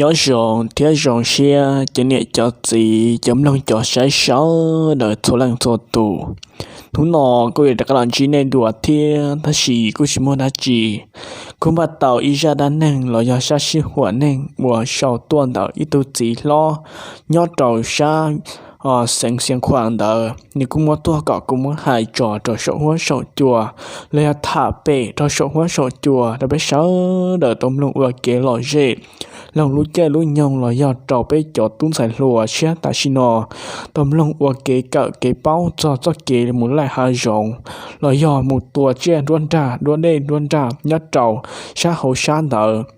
Nyob zoo thiab zoo siab cov niam cov txiv cov mloog cov saib sawv daws txhua leej txhua tus. Hnub no kuj yuav rov qab los ntsib nej dua thiab, tab sis kuj tsis muaj dab tsi. Kuj npaj tau ib zaj dab neeg los yog sab sib huam neeg uas sau tuaj ntawm ib tug txiv hlob nyob rau sab xeev Xiav Khuam ntawd, nws kuj muab tuaj kom kuv muab hais tso rau saum huab saum cua los yog tham pem rau saum huab saum cua rau peb sawv daws tau mloog ua kev lom zem, mloog lub caij lub nyoog los yog rau peb cov tub ntxhais hluas tshiab tam sim no tau mloog ua kev kawm kev paub txog txoj kev mus laij hav zoov los yog mus tua tsiaj nruab nrag nruab dej nruab nrag nyob rau sab hauv sab ntawd.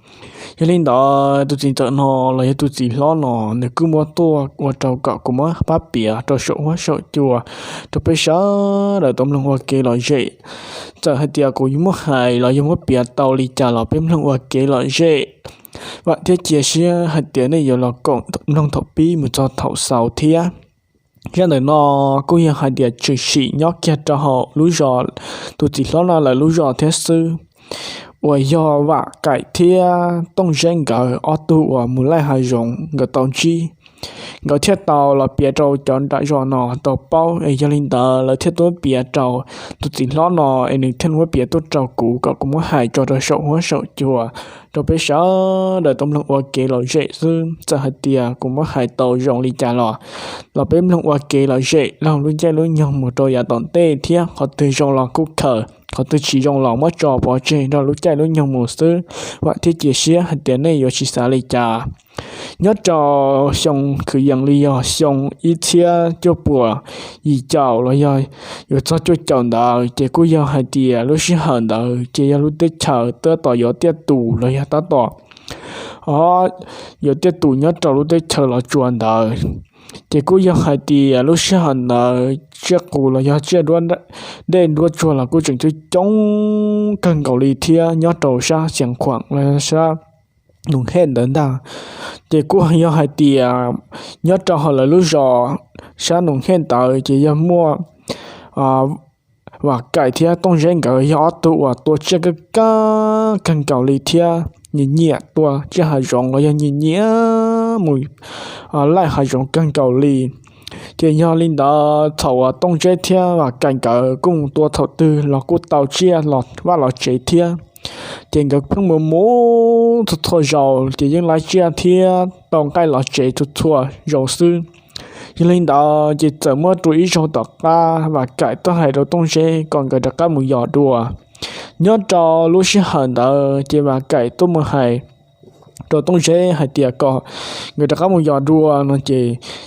Yog li ntawd tus txiv ntxawm no los yog tus txiv hlob no, nws kuj muab tuaj ua rau kom kuv muab pab piav rau saum huab saum cua rau peb sawv daws tau mloog ua kev lom zem. Txawm hais tias kuv yuav muab hais los yog muab piav tau li cas los peb mloog ua kev lom zem, vam thiab cia siab hais tias nej yuav los koom mloog thaum pib mus txog thaum xaus thiab. Zaj ntawm no kuj yog hais tias tshwm sim nyob kiag rau hauv lub zos, tus txiv hlob no lawv lub zos thiab xwb, uas yog Vam Kaim thiab Tooj Zeb nkawd ob tug uas mus laij hav zoov nkawd tau ntsib. Nkawd thiaj tau los piav rau cov nram zos no tau paub, es yog li ntawd lawv thiaj tuaj piav rau tus txiv hlob no, es nws thiaj muab piav tuaj rau kuv kom kuv muab hais tso rau saum huab saum cua rau peb sawv daws tau mloog ua kev lom zem xwb. Txawm hais tias kuv muab hais tau zoo li cas los, los peb mloog ua kev lom zem laug lub caij lub nyoog mus rau yav tom ntej thiab, qhov twg zoo los kuj khaws, qhov twg tsis zoo los muab tso pov tseg nrog lub caij lub nyoog mus xwb. Vam thiab cia siab hais tias nej yuav tsis xav li cas. Nyob rau xyoo kwv yees li yog xyoo ib txhiab cuaj puas yim caum los yog yuav txog cuaj caum ntawd, ces kuj yog hais tias lub sij hawm ntawd ces yog lub teb chaws tab tom yuav tiaj tus los yog tab tom, o, yuav tiaj tus nyob rau lub teb chaws Los Tsuas ntawd. Ces kuj yog hais tias lub sij hawm ntawd tsiaj qus los yog tsiaj dej nruab tsuag los kuj tseem coob coob kawg nkaus li thiab nyob rau sab Xiav Khuam los sab Nus Hej ntawd ntag. Ces kuj yog hais tias nyob rau hauv lawv lub zos sab Nus Hej ntawd ces yog muaj Vam Kaim thiab Tooj Zeb nkawd yog ob tug uas tua tsiaj kawg kawg kawg nkaus li thiab nyiam nyiam tua tsiaj hav zoov los yog nyiam nyiam mus laij hav zoov kawg nkaus li. Ces yog li ntawd thaum uas Tooj Zeb thiab Vam Kaim nkawd kuj mus tua thaum twg los kuj tau tsiaj los vaj los tsev thiab. Ces nkawd pheej mus mus txhua txhua zaus ces yeej laib tsiaj thiab tau nqaij los tsev txhua txhua zaus xwb. Yog li ntawd ces txawm muaj rau ib zaug tom qab Vam Kaim tuaj hais rau Tooj Zeb kom nkawd rov qab mus yos dua. Nyob rau lub sij hawm ntawd ces Vam Kaim tuaj mus hais rau Tooj Zeb hais tias kom nkawd rov qab mus yos dua no ces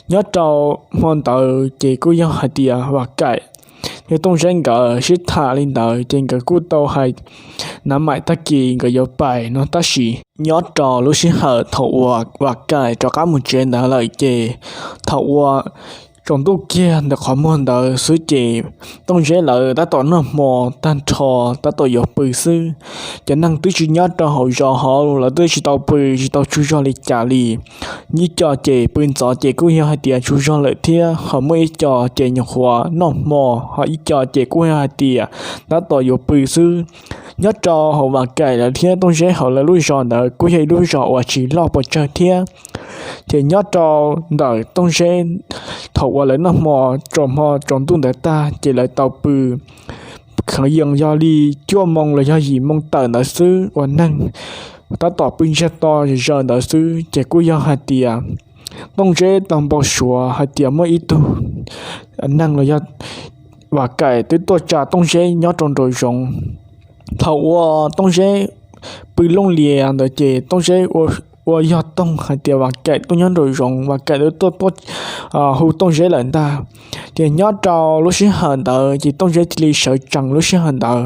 nyob rau hmo ntawd ces kuj yog hais tias Vam Kaim thiab Tooj Zeb nkawd sib tham li ntawd ces nkawd kuj tau hais nav maim tag kis nkawd yuav pais no tab sis nyob rau lub sij hawm thaum uas Vam Kaim rov qab mus tsev ntawd lawm ces thaum uas tsaus ntuj kiag ntawm qhov muag ntawd xwb ces Tooj Zeb lawv tab tom noj hmo tag nrho tab tom yuav pw xwb. Cov neeg twb tsis nyob rau hauv zos hauv lawv twb tsis tau pw tsis tau tsaug zog li cas li. Ib co ces pw ntxov ces kuj yog hais tias tsaug zog lawm thiab ho muaj ib co ces nyuam qhuav noj hmo, ho ib co ces kuj yog hais tias tab tom yuav pw xwb. Nyob rau hauv Vam Kaim lawv thiab Tooj Zeb hauv lawv lub zos ntawd kuj yog ib lub zos uas tsis loj pes tsawg thiab. Ces nyob rau ntawm Tooj Zeb thaum uas lawv noj hmo tsaus hmo tsaus ntuj ntawd tag ces lawv tau pw khav yees yog li cuaj moo los yog yim moo tawm ntawd xwb uas neeg tab tom pw ntsiag to zaws ntawd xwb ces kuj yog hais tias Tooj Zeb tau npau suav hais tias muaj ib tug neeg los yog Vam Kaim twb tuaj tsa Tooj Zeb nyob rau nraum zoov. Thaum uas Tooj Zeb pw looj lias ntawd ces Tooj Zeb ua yog toog hais tias Vam Kaim tuaj nyob nraum zoov, Vam Kaim twb tuaj tuaj hu Tooj Zeb lawm ntag. Ces nyob rau lub sij hawm ntawd ces Tooj Zeb cia li sawv tsees lub sij hawm ntawd.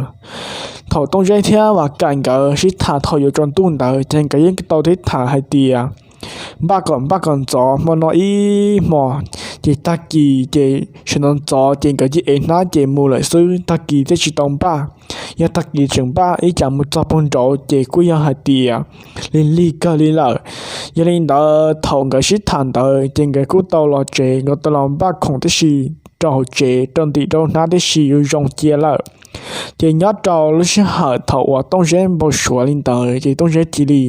Thaum Tooj Zeb thiab Vam Kaim nkawd sib tham thaum yuav tsaus ntuj ntawd ces nkawd yeej tau sib tham hais tias npaj kom npaj kom ntxov hmo no ib hmo, ces tag kis ces sawv ntxov ntxov ces nkawd cia ev hnab ces mus lawm xwb, tag kis thiaj tsis tau npaj. Yog tag kis tseem npaj ib tsam mus txog puag nraud ces kuj yog hais tias lig lig kawg li lawm. Yog li ntawd thaum nkawd sib tham ntawd ces nkawd kuj tau los tsev, nkawd tau los npaj khoom tib si. rau hauv tsev rau ntim rau hnab tib si yuav zoo cia lawm. Ces nyob rau lub sij hawm thaum uas Tooj Zeb npau suav li ntawd ces Tooj Zeb cia li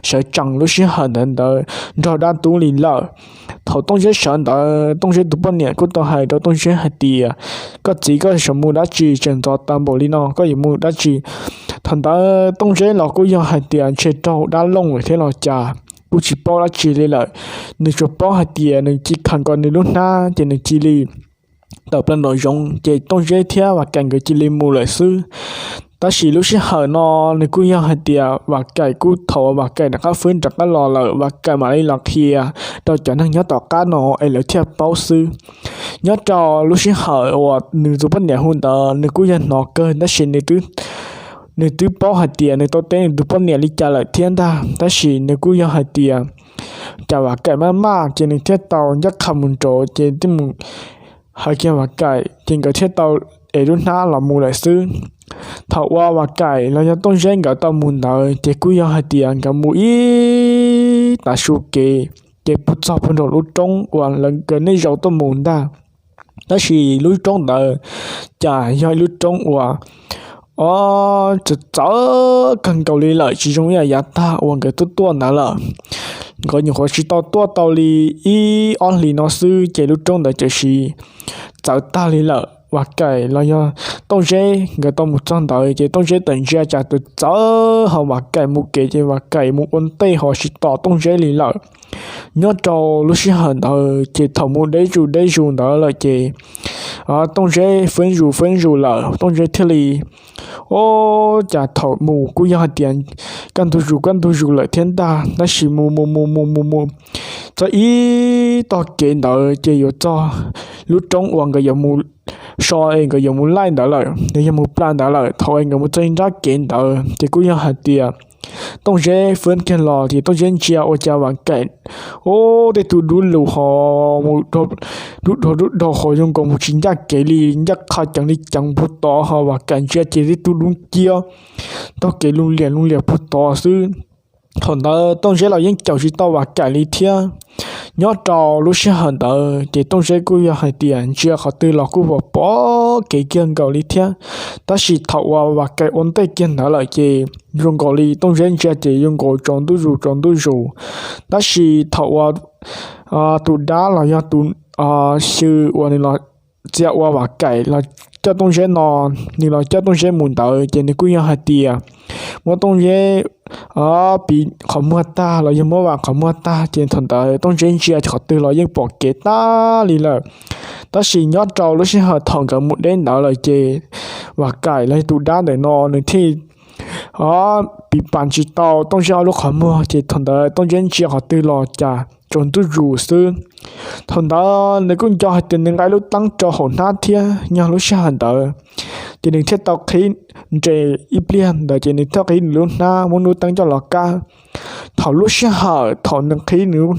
sawv tsees lub sij hawm ntawd ntawd nrog dab tub li lawm. Thaum Tooj Zeb sawv ntawd Tooj Zeb tus poj niam kuj tau hais rau Tooj Zeb hais tias, koj txiv, koj yuav mus dab tsi tseem ntxov tas npaum li no, koj yuav mus dab tsi? Thaum ntawd Tooj Zeb los kuj yog hais tias ntshe raug dab looj lawm thiab los cas, kuj tsis paub dab tsi li lawm. Nws tsuas paub hais tias nws cia li khaws nkaus nws lub hnab ces nws cia li tawm plaws nraum zoov ces Tooj Zeb thiab Vam Kaim nkawd cia li mus lawm xwb. Tab sis lub sij hawm no nws kuj yog hais tias Vam Kaim kuj, thaum Vam Kaim rov qab fwb rov qab los lawm Vam Kaim mam li los qhia rau cov neeg nyob tom qab no es lawv thiaj paub xwb. Nyob rau lub sij hawm uas nws tus poj niam hu ntawd nws kuj yog hnov kawg tab sis nws twb paub hais tias nws tau teb nws tus poj niam li cas lawm thiab ntag, tab sis nws kuj yog hais tias cas Vam Kaim maj maj ces nws thiaj tau ncaj qha mus nraud ces thiaj mus hais kiag Vam Kaim ces nkawd thiaj tau ev lub hnab los mus lawm xwb. Thaum uas Vam Kaim los yog Tooj Zeb nkawd tau mus ntawd ces kuj yog hais tias nkawd mus ib tav su kev ces puag txog puag nraum lub roob uas lawv nkawd nej zaum tuaj mus ntag. Tab sis lub roob ntawd cas yog ib lub roob uas, o, txawv txawv kawg nkaus li lawm, tsis zoo ib yam yav tag uas nkawd tuaj tuaj ntawd lawm. Nkawd nyuam qhuav tsis tau tuaj tau li ib ob hlis no xwb ces lub roob ntawd txawm sis txawv tag li lawm. Vam Kaim los yog Tooj Zeb nkawd tau mus txog ntawd ces Tooj Zeb txawm ntsia cas txawv txawv ho Vam Kaim mus kev ces Vam Kaim mus ua ntej ho tsis tos Tooj Zeb li lawm. Nyob rau lub sij hawm ntawd ces thaum mus deb zus deb zus ntawd lawm ces Tooj Zeb fwb zus fwb zus lawm Tooj Zeb thiaj li, o, cas thaum mus kuj yog hais tias kaj ntug zus kaj ntug zus lawm thiab ntag, tab sis mus mus mus mus mus mus txog ib tog kev ntawd ces yuav txog lub roob uas nkawd yuav mus so es nkawd yuav mus laij ntawd lawm, nkawd yuav mus plam ntawd lawm. Thaum es nkawd mus txog ib nrab kev ntawd ces kuj yog hais tias Tooj Zeb fwb kiag los ces Tooj Zeb ntsia ua cas Vam Kaim, o, tej tug dub lug ho mus dub dog dub dog ho zoo nkaus mus tsis ncaj kev li, ncaj qha ceev li ceev puag tod ho Vam Kaim ntsia ces tej tug dub nciab taug kev loo liam loo liam puag tod xwb. Thaum ntawd Tooj Zeb los yeej caum tsis tau Vam Kaim li thiab. Nyob rau lub sij hawm ntawd ces Tooj Zeb kuj yog hais tias ntsia qhov twg los kuj pom pom kev kiag nkaus li thiab. Tab sis thaum uas Vam Kaim ua ntej kiag ntawd lawm ces zoo nkaus li Tooj Zeb ntsia ces zoo nkaus tsaus ntuj zus tsaus ntuj zus. Tab sis thaum uas tus dab los yog tus xyw uas nws los txia ua Vam Kaim los coj Tooj Zeb no, nws los coj Tooj Zeb mus ntawd ces nws kuj yog hais tias muab Tooj Zeb piv qhov muag tag los yog muab vam qhov muag tag ces thaum ntawd Tooj Zeb ntsia qhov twg los yeej pom kev tag li lawm. Tab sis nyob rau lub sij hawm thaum nkawd mus deb ntawd lawm ces Vam Kaim los yog tus dab ntawm no nws thiaj piv pas tsis tau Tooj Zeb ob lub qhov muag ces thaum ntawd Tooj Zeb ntsia qhov twg los cas tsaus ntuj zus xwb. Thaum ntawd nws kuj nco hais tias nws nqa lub teeb rau hauv hnab thiab, nyob lub sij hawm ntawd ces nws thiaj tau qhib nres ib pliag ntawd ces nws thiaj qhib nws lub hnab muab lub teeb coj los kab. Thaum lub sij hawm thaum nws qhib nws lub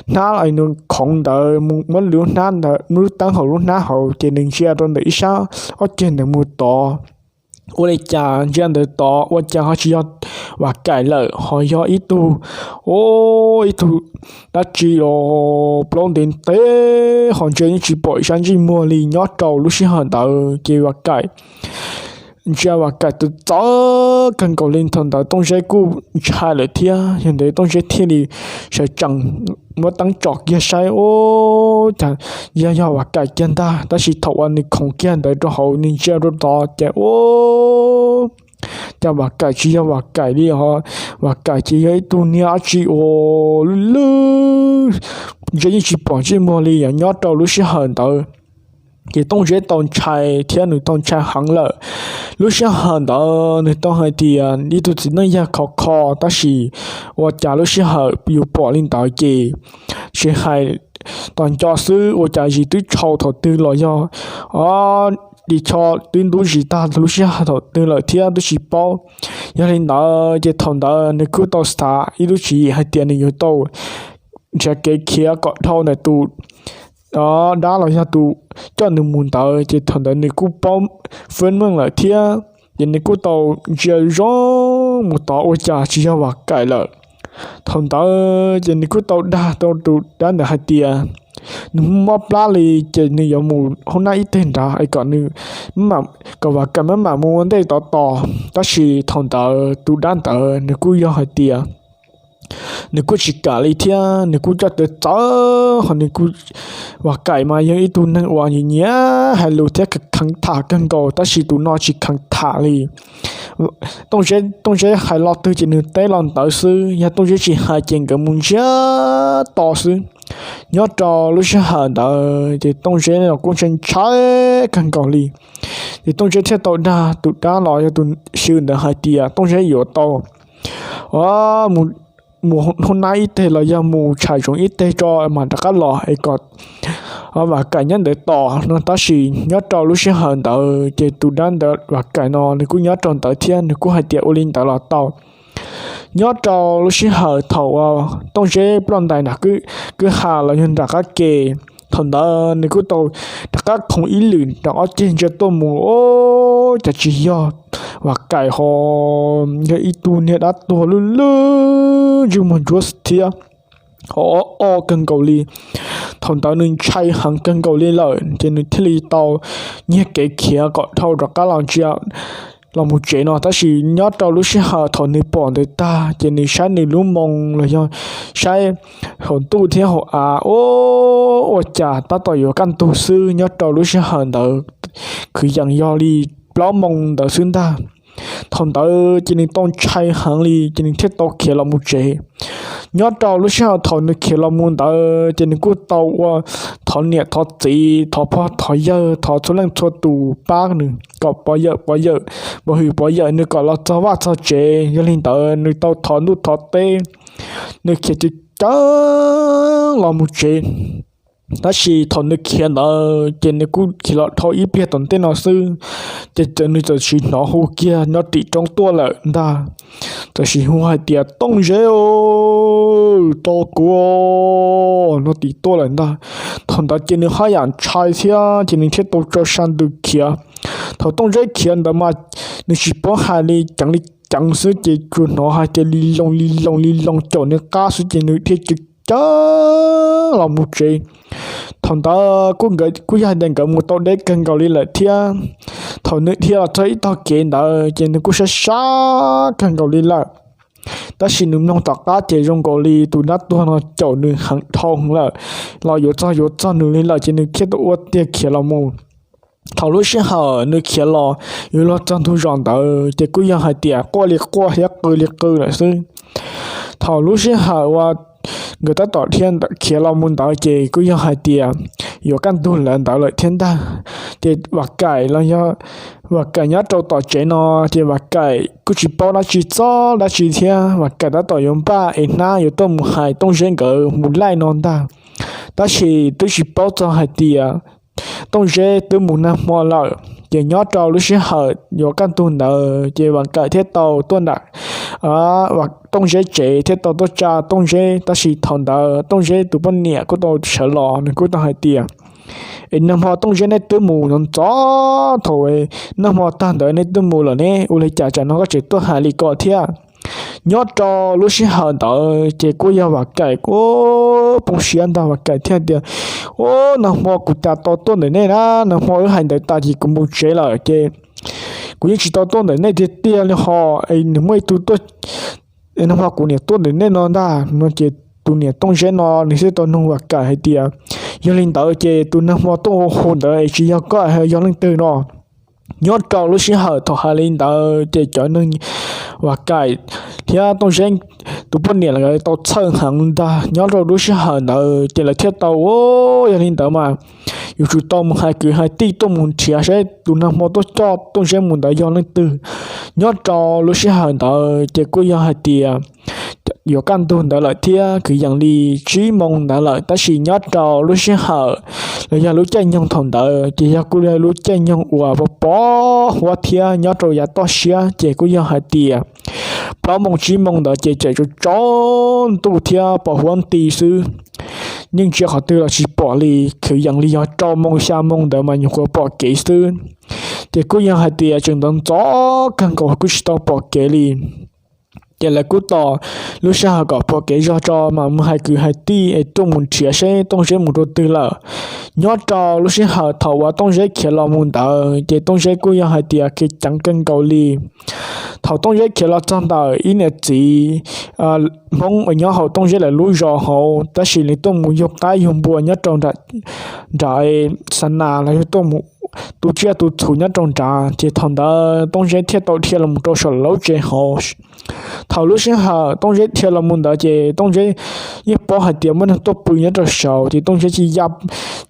hnab los nws khoov ntawd muab lub hnab ntawd, muab lub teeb hauv lub hnab hauv ces nws ntsia rau ntawm ib sab ob ceg ntawd mus tod. Ua li cas ntsia ntawd tod ua cas ho tsis yog Vam Kaim lawm, ho yog ib tug, o, ib tug dab tsi los plaub ntev ntev ho ntsia yeej tsis pom ib sab ntsej muag li. Nyob rau lub sij hawm ntawd ces Vam Kaim ntsia Vam Kaim txawv txawv kawg nkaus li. Thaum ntawd Tooj Zeb kuj ntshai lawm thiab, yog ntawd Tooj Zeb thiaj li sawv tsees muab teeb tsom kiag saib, o, cas yog yog Vam Kaim kiag ntag. Tab sis thaum uas nws khoov kiag ntawd rau hauv nws ntsia rau tod ces, o, cas Vam Kaim tsis yog Vam Kaim li ho, Vam Kaim ces yog ib tug niag dab tsi uas lwj lwj, ntsia yeej tsis pom ntsej muag li. Yog nyob rau lub sij hawm ntawd ces Tooj Zeb tau ntshai thiab nws tau ntshai heev lawm. Lub sij hawm ntawd nws tau hais tias ib tug txiv neej yag khov kho, tab sis ua cas lub sij hawm yus pom li ntawd ces tsis hais tos nco xwb, ua cas zis twb tshau thaum twg los yog, o, ris tsho twb ntub zis tag lub sij hawm thaum twg lawm thiab twb tsis paub. Yog li ntawd ces thaum ntawd nws kuj tau xav ib lub tswv yim hais tias nws yuav tau nrhiav kev khiav kom dhau ntawm tus dab los yog tus coj nws mus ntawd. Ces thaum ntawd nws kuj paub fwb meej lawm thiab, ces nws kuj tau ntsia zoo mus tod ua cas tsis yog Vam Kaim lawm. Thaum ntawd ces nws kuj tau dag rau tus dab ntawd hais tias, nws mob plab li ces nws yuav mus hoob nab ib teg nrad es kom nws, kom Vam Kaim maj mam mus ua ntej tod tos. Tab sis thaum ntawd tus dab ntawd nws kuj yog hais tias nws kuj tsis kam li thiab nws kuj coj tawv txawv ho nws kuj, Vam Kaim mas yog ib tug neeg uas nyiam nyiam hais lus thiab kheev tham kawg nkaus, tab sis tus no tsis kheev tham li. Tooj Zeb hais lo twg ces nws teb lo ntawd xwb, yog Tooj Zeb tsis hais ces nkawd mus ntsiag to xwb. Nyob rau lub sij hawm ntawd ces Tooj Zeb los kuj ntshai ntshai kawg nkaus li. Ces Tooj Zeb thiaj tau dag tus dab los yog tus xyw ntawd hais tias Tooj Zeb yuav tau mus hoob nab ib teg los yog mus tsham zoov ib teg tso mam rov qab los es kom Vam Kaim nyob ntawd tos no. Tab sis nyob rau lub sij hawm ntawd ces tus dab ntawd Vam Kaim no nws kuj nyob rau ntawd thiab nws kuj hais tias ua li ntawd los tau. Nyob rau lub sij hawm thaum uas Tooj Zeb ploj ntais nram kwj ha los yog nram qab ke, thaum ntawd nws kuj tau rov qab khoov ib lwm nram ob ceg ntsia tuaj mus, o, cas tsis yog Vam Kaim ho, yog ib tug niag dab tuag lwj lwj ntsej muag ntsuab thiab ho o o kawg nkaus li. Thaum ntawd nws ntshai heev kawg nkaus li lawm ces nws thiaj li tau nyiag kev khiav kom dhau rov qab los ntsia los mus tsev no. Tab sis nyob rau lub sij hawm thaum nws pom ntawd tag ces nws saib nws lub moo los yog saib hauv ntuj thiab hauv av, o, ua cas tab tom yuav kaj ntug xwb. Nyob rau lub sij hawm ntawd kwv yees yog li plaub moo ntawd xwb ntag. Thaum ntawd ces nws tau ntshai heev li ces nws thiaj tau khiav los mus tsev. Nyob rau lub sij hawm thaum nws khiav los mus ntawd ces nws kuj tau ua thov niam thov txiv thov pog thov yawg thov txhua leej txhua tus pab nws kom pov yawm pov yawm, pov hwm pov yawm nws kom los txog vaj txog tsev. Yog li ntawd nws tau thov ntuj thov teb, nws khiav ceev ceev los mus tsev. Tab sis thaum nws khiav ntawd ces nws kuj khiav los dhau ib pliag tom ntej no xwb, ces nws txawm sim hnov hu kiag nyob tim roob tuaj lawm ntag. Txawm sim hu hais tias Tooj Zeb, tos kuv no tim tuaj lawm ntag. Thaum ntawd ces nws haj yam ntshai thiab ces nws thiaj tau tso sa ntws khiav. Thaum Tooj Zeb khiav ntawd mas nws tsis paub hais li, ceev li ceev xwb ces tsuas hnov hais tias li loo li loo li loo caum nws qab xwb ces nws thiaj ceev ceev los mus tsev. Thaum ntawd kuj yog hais tias nkawd mus tau deb kawg nkaus li lawm thiab. Thaum nws dhia los txog ib tog kev ntawd ces nws kuj sab sab kawg nkaus li lawm. Tab sis nws mloog tom qab ces zoo nkaus li tus dab tuag no caum nws heev dhau lawm, los yuav txog yuav txog nws li lawm ces nws thiaj tau ua tiag khiav los mus. Thaum lub sij hawm nws khiav los yuav luag txog ntug zos ntawd ces kuj yog hais tias quaj li quaj thiab qw li qw lawm xwb. Thaum lub sij hawm uas nkawd tab tom dhia khiav los mus ntawd ces kuj yog hais tias yuav kaj ntug lawm ntawd lawm thiab ntag. Ces Vam Kaim los yog Vam Kaim nyob rau tom tsev no, ces Vam Kaim kuj tsis paub dab tsi txog dab tsi thiab. Vam Kaim tab tom yuav npaj es hnab yuav tuaj mus hais Tooj Zeb nkawd mus laij no ntag. Tab sis twb tsis paub txog hais tias Tooj Zeb twb mus nag hmo lawm. Ces nyob rau lub sij hawm yuav kaj ntug ntawd ces Vam Kaim thiaj tau tuaj nram Tooj Zeb tsev thiab tau tuaj tsa Tooj Zeb. Tab sis thaum ntawd Tooj Zeb tus poj niam kuj tau sawv los, nws kuj tau hais tias, Es nag hmo Tooj Zeb neb twb mus ntxov ntxov thaum nag hmo tag ntawd neb twb mus lawm ne, ua li cas tsam no koj tseem tuaj hais li ko thiab? Nyob rau lub sij hawm ntawd ces kuj yog Vam Kaim kuj poob siab ntag. Vam Kaim thiaj tias, Ub, nag hmo kuv cas tau tuaj ntawm nej na, nag hmo wb hais ntawd tas ces kuv mus tsev lawm ces kuv yeej tsis tau tuaj ntawm nej tiag tiag li ho. Es nws muaj ib tug tuaj, nag hmo kuv niam tuaj ntawm nej no ntag no. Ces tus niam Tooj Zeb no nws thiaj tau nug Vam Kaim hais tias, Yog li ntawd ces tus nag hmo tuaj hu hu ntawd es tsis yog koj, yog leej twg no? Nyob rau lub sij hawm thaum hais li ntawd ces cov neeg Vam Kaim thiab Tooj Zeb tus poj niam lawv tau txhawj heev ntag. Nyob rau lub sij hawm ntawd ces lawv thiaj tau, Yog li ntawd mas yuav tsum tau mus hais kwv hais tij tuaj mus nrhiav saib tus nag hmo tuaj coj Tooj Zeb mus ntawd yog leej twg. Nyob rau lub sij hawm ntawd ces kuj yog hais tias yuav kaj ntug ntawd lawm thiab, kwv yees li tsib moo ntawd lawm. Tab sis nyob rau lub sij hawm los yog lub caij nyoog thaum ntawd ces yog kuj yog lub caij nyoog uas pos pos huab thiab nyob rau yav toj siab ces kuj yog hais tias plaub moo tsib moo ntawd ces tseem tsaus ntuj thiab pos huab nti xwb. Yeej ntsia qhov twg los tsis pom li, kwv yees li yog rau moo xya moo ntawd mas nyuam qhuav pom kev xwb. Ces kuj yog hais tias tseem ntxov ntxov kawg nkaus kuj tsis tau pom kev li. Ces lawv kuj tos lub sij hawm kom puas kev zog tso mas mus hais kwv hais tij es tuaj mus nrhiav seb Tooj Zeb mus rau twg lawm. Nyob rau lub sij hawm thaum uas Tooj Zeb khiav los mus ntawd ces Tooj Zeb kuj yog hais tias khiav ceev kawg nkaus li. Thaum Tooj Zeb khiav los txog ntawm ib niam txiv Hmoob uas nyob hauv Tooj Zeb lawv lub zos hauv, tab sis nws tuaj mus yug qaib yug npua nyob rau nram xa nas los yog tuaj mus tu tsiaj tu txhu nyob rau nrad, ces thaum ntawd Tooj Zeb thiaj tau dhia los mus rau saum lawv lub tsev hauv. Thaum lub sij hawm Tooj Zeb dhia los mus ntawd ces Tooj Zeb yeej paub hais tias muaj neeg tuaj pw nyob rau saud, ces Tooj Zeb tsis ya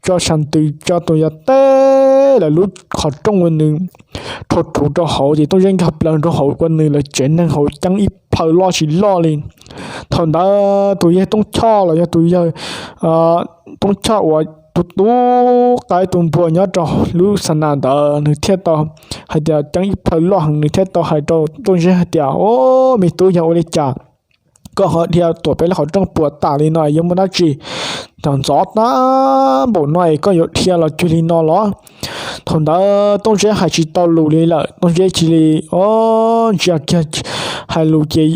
tso sas ntws tso tus yog teb lawv lub qhov rooj ua nws rho rhuv rau hauv, ces Tooj Zeb nkag plaws rau hauv ua nws lawv tsev neeg hauv ceeb ib plhaw loj tsis loj li. Thaum ntawd tus yawg Tooj Choj los yog tus yawg Tooj Choj uas tus tub qaib tus npua nyob rau lub xa nas ntawd nws thiaj tau hais tias ceeb ib plhaw loj heev, nws thiaj tau hais rau Tooj Zeb hais tias, O, me tub, yog ua li cas koj ho dhia tuam peb lub qhov rooj puas tas li no, yuav muaj dab tsi ntxov tag npaum no es koj yuav dhia los cuag li no los? Thaum ntawd Tooj Zeb hais tsis tau lus li lawm, Tooj Zeb cia li, o, ntsia kiag hais lus ces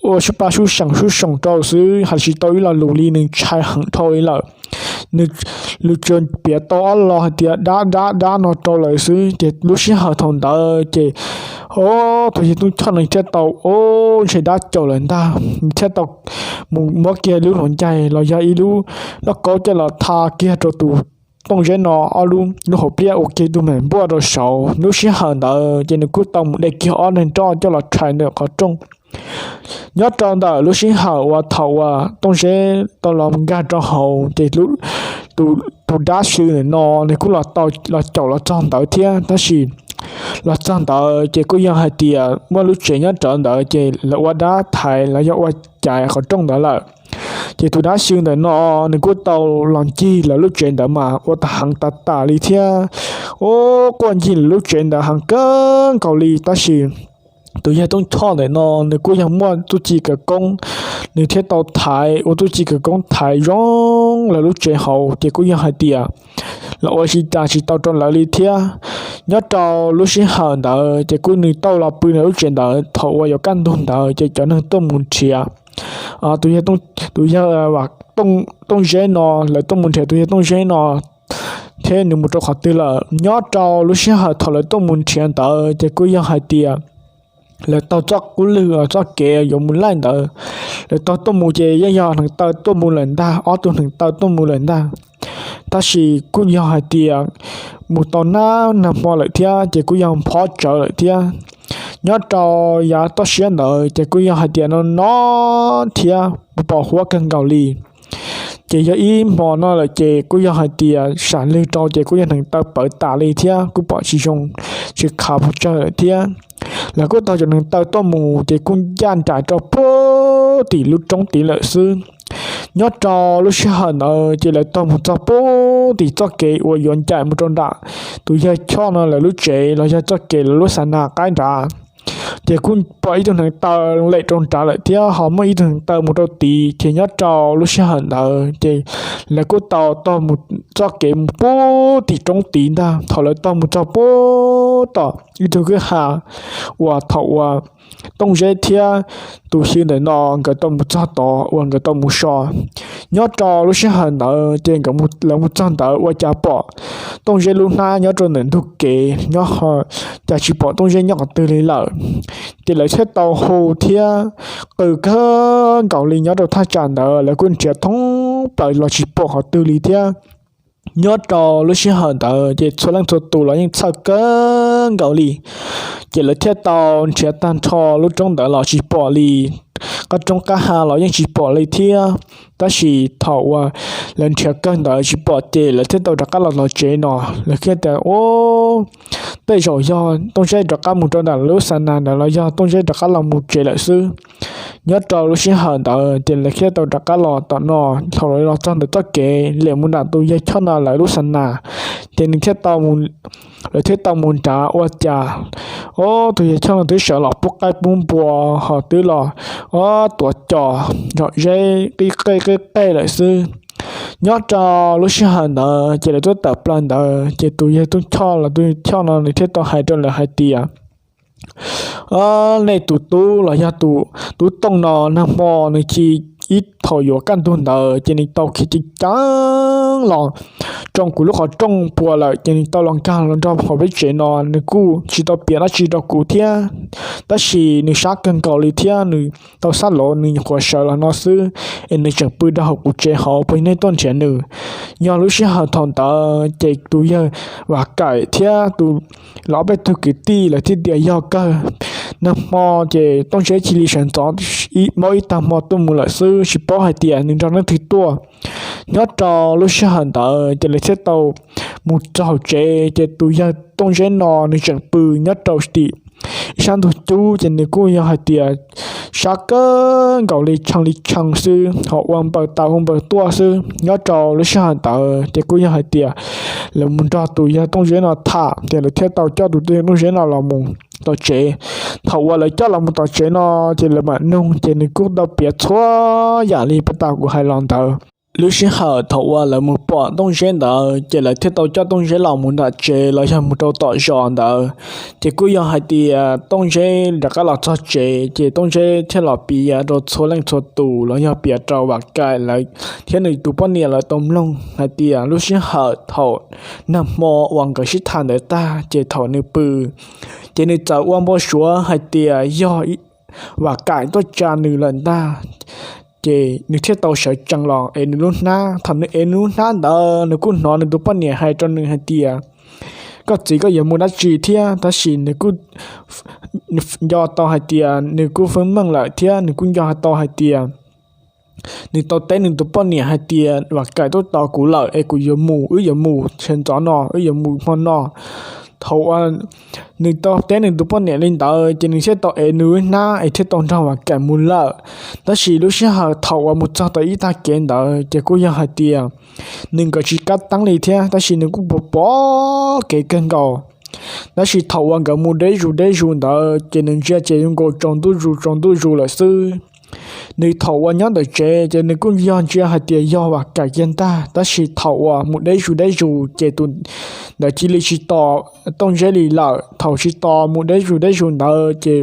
ua sub pa sub seem sub seem rau xwb, hais tsis tau ib lo lus li, nws ntshai heev dhau li lawm. Nws, nws tsuas piav tau ob lo hais tias dab dab dab no rau lawv xwb, ces lub sij hawm thaum ntawd ces, o, tus yawg Tooj Choj nws thiaj tau, o, ntshe dab caum lawm ntag, nws thiaj tau mus muab kiag lub hluav ncaig los yog ib lub lauj kaub coj los tha kiag rau tus Tooj Zeb no ob lub, lub hauv pliaj ua kiag tus me npuaj rau saud. Lub sij hawm ntawd ces nws kuj tau mus de kiag ob neeg roj coj los rhais ntawm qhov rooj. Nyob rau ntawm lub sij hawm uas thaum uas Tooj Zeb tau los nkag rau hauv ces tus dab xyw ntawm no nws kuj los tau los caum los txog ntawd thiab, tab sis los txog ntawd ces kuj yog hais tias muaj lub tsev nyob rawv ntawd ces lawv ua dab thaiv los yog ua caiv qhov rooj ntawd lawm. Ces tus dab xyw ntawm no nws kuj tau los ncig lawv lub tsev ntawd mas ua tag heev tas tas li thiab. O, quaj ncig lawv lub tsev ntawd heev kawg nkaus li, tab sis tus yawg Tooj Choj ntawm no nws kuj yog muaj txuj ci khawv koob, nws thiaj tau thaiv, ua txuj ci khawv koob thaiv zoo lawv lub tsev hauv ces kuj yog hais tias los ua tsis tas tsis tau rau lawv li thiab. Nyob rau lub sij hawm ntawd ces kuj nws tau los pw lawv lub tsev ntawd thaum uas yuav kaj ntug ntawd ces cov neeg tuaj mus nrhiav tus yawg, tus yawg Tooj Zeb no, lawv tuaj mus nrhiav tus yawg Tooj Zeb no thiab nws mus rau qhov twg lawm. Nyob rau lub sij hawm thaum lawv tuaj mus nrhiav ntawd ces kuj yog hais tias lawv taug txoj qub lwg txoj kev yuav mus laij ntawd, lawv taug tuaj mus ces yeej yog hneev taw tuaj mus lawm ntag, ob tug hneev taw tuaj mus lawm ntag. Tab sis kuj yog hais tias mus tau nag nag hmo lawm thiab ces kuj yog phob tsawv lawm thiab. Nyob rau yav toj siab ntawd ces kuj yog hais tias no no thiab pos huab kawg nkaus li. Ces yog ib hmo no lawm ces kuj yog hais tias sam lwg rau ces kuj yog hneev taw pawv tas li thiab kuj pom tsis zoo, tsis khav pes tsawg lawm thiab. Lawv kuj taug cov hneev taw tuaj mus ces kuj ncaj nraim rau puag tim lub roob tid lawm xwb. Nyob rau lub sij hawm ntawd ces lawv taug mus txog puag tim txoj kev uas yuav ncaim mus rau nram tus yawg Choj no lawv lub tsev los yog txoj kev lawv lub xa nas qaib nrad. Ces kuj pom ib tug hneev taw lem rau nrad lawm thiab ho muaj ib tug hneev taw mus rau tid. Ces nyob rau lub sij hawm ntawd ces lawv kuj tau taug mus txoj kev mus puag tim roob tid ntag. Thaum lawv taug mus txog puag tom ib tug kwj ha uas thaum uas Tooj Zeb thiab tus xyw ntawm no nkawd tau mus txog tod uas nkawd tau mus so. Nyob rau lub sij hawm ntawd ces lawv mus txog ntawd ua cas pom Tooj Zeb lub hnab nyob rau ntawm ntug kev nyob, cas tsis pom Tooj Zeb nyob qhov twg li lawm. Ces lawv thiaj tau hu thiab qw kawg nkaus li nyob rau thaj tsam ntawd, lawv kuj nrhiav thoob plaws los tsis pom qhov twg li thiab. Nyob rau lub sij hawm ntawd ces txhua leej txhua tus los yeej txhawj kawg nkaus li. Ces lawv thiaj tau nrhiav tag nrho lub roob ntawd los tsis pom li, qab roob qab ha los yeej tsis pom li thiab. Tab sis thaum uas lawv nrhiav kawg ntawd tsis pom ces lawv thiaj tau rov qab los tom tsev no. Lawv thiaj tias, Ub, tej zaum yog Tooj Zeb rov qab mus rau nram lub xa nas ntawd los yog Tooj Zeb rov qab los mus tsev lawm xwb. Nyob rau lub sij hawm ntawd ces lawv thiaj tau rov qab los tom no. Thaum lawv los txog ntawm txoj kev liam mus nram tus yawg Choj no lawv lub xa nas, ces nws thiaj tau, lawv thiaj tau mus nrad ua cas, o, tus yawg Choj no twb sawv los pub qaib pub npua, ho twb los, o, tuav cos zom zeb qib qej qib qej lawm xwb. Nyob rau lub sij hawm ntawd ces lawv twb tawm plaws ntawd ces tus yawg Tooj Choj los tus Choj no nws thiaj tau hais rau lawv hais tias, Nej tus tub los yog tus tub Tooj no nag hmo nws ci ib thaum yuav kaj ntug ntawd ces nws tau khiav ceev ceev los tsoo kuv lub qhov rooj pua lawm ces nws tau los nkag los nrog hauv peb tsev no, nws kuj tsis tau piav dab tsi rau kuv thiab. Tab sis nws sab kawg nkaus li thiab nws tau xab lov nws nyuam qhuav sawv los no xwb es nws tseem pw rau hauv kuv tsev hauv puas yog nej tuaj nrhiav nws. Yog lub sij hawm thaum ntawd ces tus yawg Vam Kaim thiab tus, ob peb tug kwv tij lawv thiaj tias yog kawg. Nag hmo ces Tooj Zeb cia li sawv ntxov maub ib tag hmo tuaj mus lawm xwb, tsis paub hais tias nws nrog leej twg tuaj. Nyob rau lub sij hawm ntawd ces lawv thiaj tau mus txog hauv tsev ces tus yawg Tooj Zeb no nws tseem pw nyob rau tim ib sab ntug cub ces nws kuj yog hais tias sab kawg nkaus li tshee li tshee xwb, ho ua npaws tas ua npaws tuaj xwb. Nyob rau lub sij hawm ntawd ces kuj yog hais tias lawv mus nrog tus yawg Tooj Zeb no tham ces lawv thiaj tau coj tus yawg Tooj Zeb no los mus tom tsev. Thaum uas lawv coj los mus tom tsev no ces lawv mam nug ces nws kuj tau piav txhua yam li pas tas kuv hais los ntawd. Lub sij hawm thaum uas lawv mus pom Tooj Zeb ntawd ces lawv thiaj tau coj Tooj Zeb los mus nram tsev los yog mus rau tom zos ntawd. Ces kuj yog hais tias Tooj Zeb rov qab los txog tsev ces Tooj Zeb thiaj los piav rau txhua leej txhua tus los yog piav rau Vam Kaim lawv thiab nws tus poj niam lawv tau mloog hais tias lub sij hawm thaum nag hmo uas nkawd sib tham ntawd tag ces thaum nws pw ces nws txawm ua npau suav hais tias yog Vam Kaim tuaj tsa nws lawm ntag. Ces nws thiaj tau sawv tsees los ev nws lub hnab. Thaum nws ev nws lub hnab ntawd nws kuj hnov nws tus poj niam hais rau nws hais tias koj txiv koj yuav mus dab tsi thiab, tab sis nws kuj nco tau hais tias nws kuj feeb meej lawm thiab nws kuj nco tau hais tias nws tau teb nws tus poj niam hais tias Vam Kaim tuaj tos kuv lawm es kuv yuav mus, wb yuav mus sawv ntxov no, wb yuav mus hmo no. Thaum uas nws tau teb nws tus poj niam li ntawd ces nws thiaj tau ev nws lub hnab es thiaj tau nrog Vam Kaim mus lawm. Tab sis lub sij hawm thaum uas mus txog tau ib tag kev ntawd ces kuj yog hais tias nws nkawd tsis kab teeb li thiab, tab sis nws kuj pom pom kev kawg nkaus. Tab sis thaum uas nkawd mus deb zus deb zus ntawd ces nws ntsia ces zoo nkaus tsaus ntuj zus tsaus ntuj zus lawm xwb. Nws thaum uas nyob ntawm tsev ces nws kuj yog ntsia hais tias yog Vam Kaim kiag ntag, tab sis thaum uas mus deb zus deb zus ces tus ntawd cia li tsis tos Tooj Zeb li lawm. Thaum tsis tos mus deb zus deb zus ntawd ces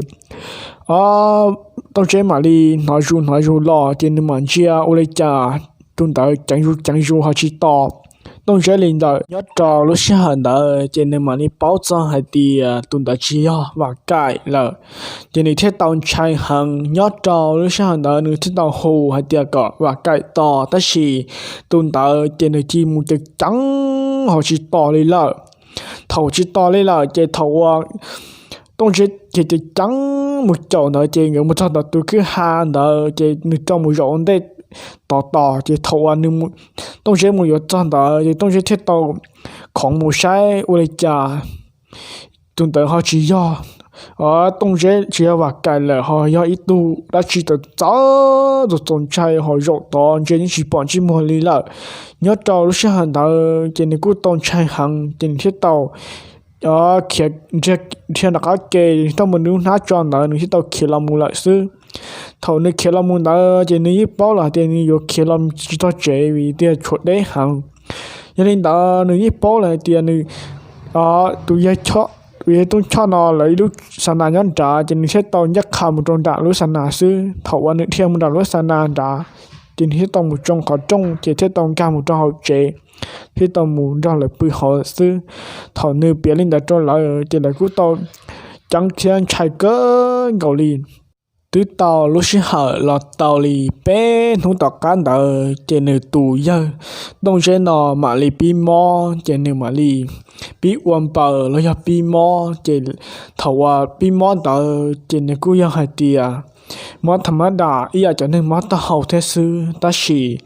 Tooj Zeb mam li hnov zus hnov zus los ces nws mam ntsia ua li cas tus ntawd ceev zus ceev zus ho tsis tos Tooj Zeb li ntawm. Nyob rau lub sij hawm ntawd ces nws mam li paub txog hais tias tus ntawd tsis yog Vam Kaim lawm. Ces nws thiaj tau ntshai heev. Nyob rau lub sij hawm ntawd nws thiaj tau hu hais tias kom Vam Kaim tos, tab sis tus ntawd ces nws cia mus ceev ceev ho tsis tos li lawm. Thaum tsis tos li lawm ces thaum uas Tooj Zeb ces ceev ceev mus caum ntawd ces nkawd mus txog ntawm tus kwj ha ntawd ces nws tso mus zaum ua ntej tod tos ces thaum uas nws, Tooj Zeb mus yuav txog ntawd ces Tooj Zeb thiaj tau khoov mus saib ua li cas tus ntawd ho tsis yog Tooj Zeb, tsis yog Vam Kaim lawm, ho yog ib tug dab tsi txawv txawv txaus ntshai ho zaum tod ntsia yeej tsis pom ntsej muag li lawm. Nyob rau lub sij hawm ntawd ces nws kuj tau ntshai heev ces nws thiaj tau khiav, dhia rov qab ke thiaj mus nws lub hnab tso ntawd nws thiaj tau khiav los mus lawm xwb. Thaum nws khiav los mus ntawd ces nws yeej paub lawm hais tias nws yuav khiav los tsis txog tsev vim tias tshuav deb heev. Yog li ntawd nws yeej paub lawm hais tias nws, tus yawg Tooj Choj no lawv ib lub xa nas nyob nrad ces nws thiaj tau ncaj qha mus rau nram lub xa nas xwb. Thaum uas nws dhia mus nram lub xa nas nrad ces nws thiaj tau mus tsoo qhov rooj ces thiaj tau nkag mus rau hauv tsev, thiaj tau mus nrog lawv pw hauv xwb. Thaum nws piav li ntawd rau lawv ces lawv kuj tau ceeb thiab ntshai kawg nkaus li. Twb tau lub sij hawm los tau li peb hnub tom qab ntawd ces nws tus yawg Tooj Zeb no mam li pib mob ces nws mam li pib ua npaws los yog pib mob ces thaum uas pib mob ntawd ces nws kuj yog hais tias mob tham mab dam ib yam cov neeg mob taub hau thiab xwb, tab sis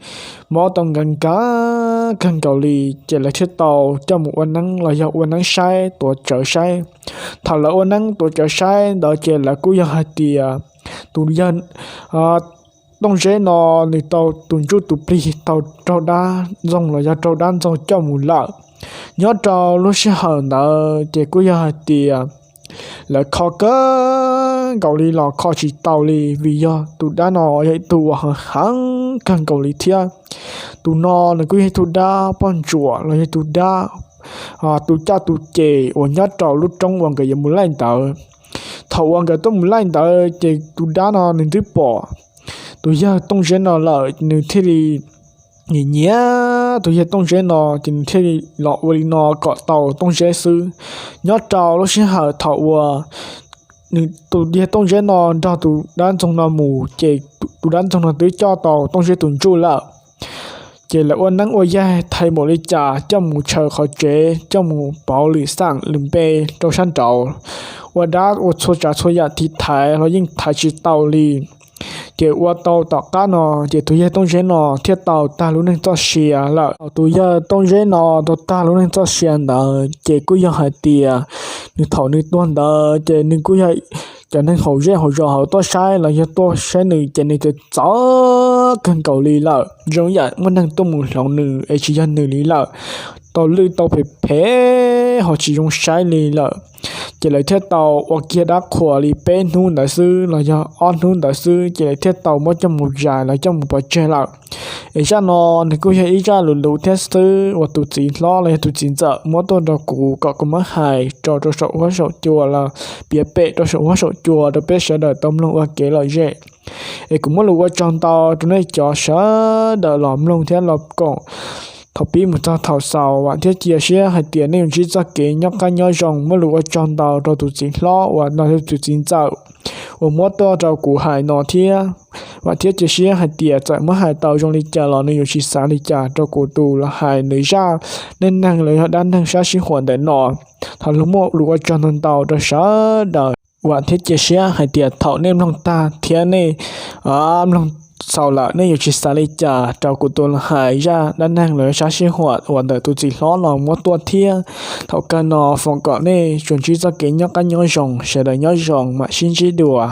mob tau nkees nkees kawg nkaus li ces lawv thiaj tau coj mus ua neeb los yog ua neeb saib tuav tsawv saib. Thaum lawv ua neeb tuav tsawv saib ntawd ces lawv kuj yog hais tias tus yawg Tooj Zeb no nws tau tus ntsuj tus plig tau raug dab ntxoog los yog raug dab ntxoog coj mus lawm. Nyob rau lub sij hawm ntawd ces kuj yog hais tias lawv kho kawg nkaus li los kho tsis tau li vim yog tus dab no yog ib tug uas heev heev kawg nkaus li thiab. Tus no nws kuj yog ib tug dab poj ntsuam los yog tus dab, tus caj tus ces uas nyob rau lub roob uas nkawd yuav mus laij ntawd. thaum uas nkawd tuaj mus laij ntawd ces tus dab no nws twb pom tus yawg Tooj Zeb no lawm, nws thiaj li nyiam nyiam tus yawg Tooj Zeb no, ces nws thiaj li los ua li no kom tau Tooj Zeb xwb. Nyob rau lub sij hawm thaum uas nws tus yawg Tooj Zeb no nrog tus dab ntxoog no mus ces tus dab ntxoog no twb coj tau Tooj Zeb tus ntsuj lawm. Ces lawv ua neeb ua yaig thaiv npaum li cas coj mus tshaws qhov tsev, coj mus pauv lwm xeem lwm npe rau sab nraud, ua dab ua txhua tsav txhua yam tiv thaiv los yeej thaiv tsis tau li. Ces ua tau tom qab no ces tus yawg Tooj Zeb no thiaj tau tag lub neej txoj sia lawm. Thaum tus yawg Tooj Zeb no tau tag lub neej txoj sia ntawd ces kuj yog hais tias nws thaum nws tuag ntawd ces nws kuj yog cov neeg hauv zej hauv zos hauv tuaj saib los yog tuaj saib nws ces nws txawm txawv kawg nkaus li lawm, zoo yam muaj neeg tuaj mus hloov nws es tsis yog nws li lawm, tau lwj tau phem phem ho tsis zoo saib li lawm. Ces lawv thiaj tau ua kiag dab qhuas li peb hnub ntawd xwb los yog ob hnub ntawd xwb ces lawv thiaj tau muab coj mus zais los coj mus pov tseg lawm. Es zaj no nws kuj yog ib zaj lus lus thiab xwb uas tus txiv hlob los yog tus txiv ntxawm muab tuaj rau kuv kom kuv muab hais rau rau saum huab saum cua los piav pem rau saum huab saum cua rau peb sawv daws tau mloog ua kev lom zem. Es kuv muab lus ua tsaug ntau rau nej cov sawv daws los mloog thiab los koom thaum pib mus txog thaum xaus, vam thiab cia siab hais tias nej yuav ntsib txoj kev nyob qab nyob zoo. Muab lus ua tsaug ntau rau tus txiv hlob uas no, tus txiv ntxawm uas muab tuaj rau kuv hais no thiab. Vam thiab cia siab hais tias txawm muab hais tau zoo li cas los nws yuav tsis xav li cas rau kuv tus los hais nws zaj neej neeg los yog dab neeg sab sib huam ntawm no. Thov muab lus ua tsaug ntau ntau rau sawv daws. Vam thiab cia siab hais tias thaum nej mloog tag thiab nej mloog xaus lawm nej yuav tsis xav li cas rau kuv tus los hais zaj dab neeg los yog sab sib huam uas ntawm tus txiv hlob no muab tuaj thiab. Thaum kawg no foom kom nej tsuas ntsib txoj kev nyob qab nyob zoo, sawv daws nyob zoo mam sib ntsib dua.